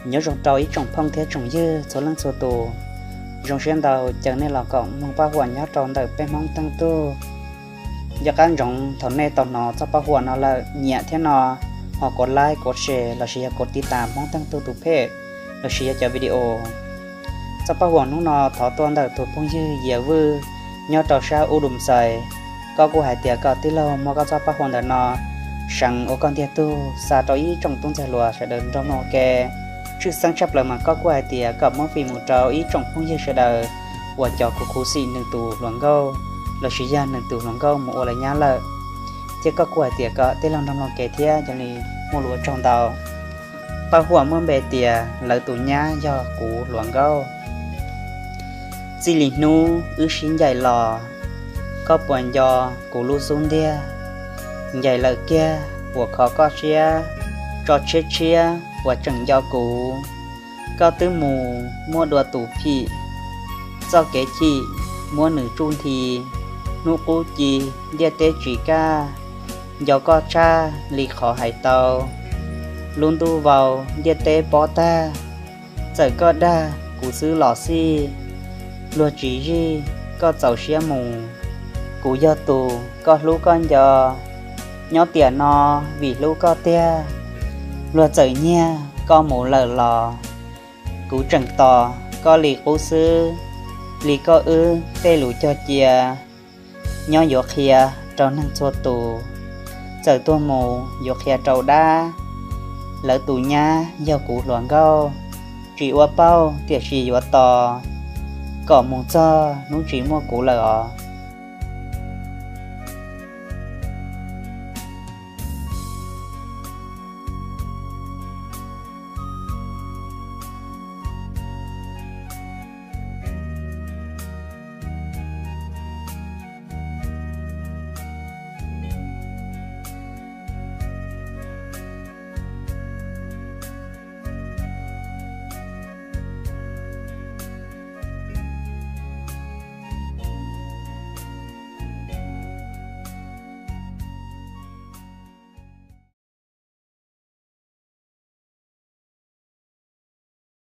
Nyob zoo rau ib tsoom phooj thiab tsoom ywg txhua leej txhua tus. Zoo siab ntau caw nej los koom mloog Paj Huam nyob rau ntawm peb Hmoob Theej Tug. Nco qab ntsoov thaum nej tau hnov txoj Paj Huam no lawm nyiam thiab no, ho kov like, kov share lossis yog kov tiv tas Hmoob Theej Tug tus page lossis yog cov video. Txoj Paj Huam hnub no thov tuaj ntawm tus phooj ywg Yias Vwj nyob rau sab Ub Dum Xais. Koj kuj hais tias kom tij laug muab koj txoj Paj Huam ntawm no seev ua koj ntiag tug xa rau ib tsoom tub ntxhais hluas sawv daws nrog mloog ua ke. Tshwj xeeb tshaj plaws mas koj kuj hais tias kom muab fij mus rau ib tsoom phooj ywg sawv daws uas cov khuv khuv xim nws tus hluas nkauj lossis yog nws tus hluas nkauj mus ua lawv nyab lawm, thiab koj kuj hais tias kom tij laug nrog mloog ua ke thiab. Yog li muaj lus ua tsaug ntau. Paj Huam muaj npe tias Lawv Tus Nyab Yog Kuv Hluas Nkauj. Txij li hnub wb sib ncaim los, koj puas nco kuv lub xub ntiag? Ncaim lawm kiag puas kho koj siab, tso tshiab tshiab puas tseem nco kuv? Koj twb mus muab dua tus phim, txoj kev chim muab nws tsuj nthi. Hnub qub ci ntiaj teb tsis kaj, nco koj tshaj li qhov hais tau. Lub ntuj vau ntiaj teb pob tag, txawm koj dag kuv xwb los xij, luag tsis zij koj txaus siab mus. Kuv yog tus koj hlub koj nco, nyob tiam no vim hlub koj tiag. Luag txawm nyiag koj mus lawm los, kuv tseem tos koj li qub xwb. Li koj wb tej lus cog cia, nyob yuav qhia rau neeg txhua tus, txawm tuag mus yuav qhia rau dab. Lawv tus nyab yog kuv hluas nkauj, tsis ua pauj tiam sis yuav tos, kom mus txog hnub tsis muaj kuv lawm os.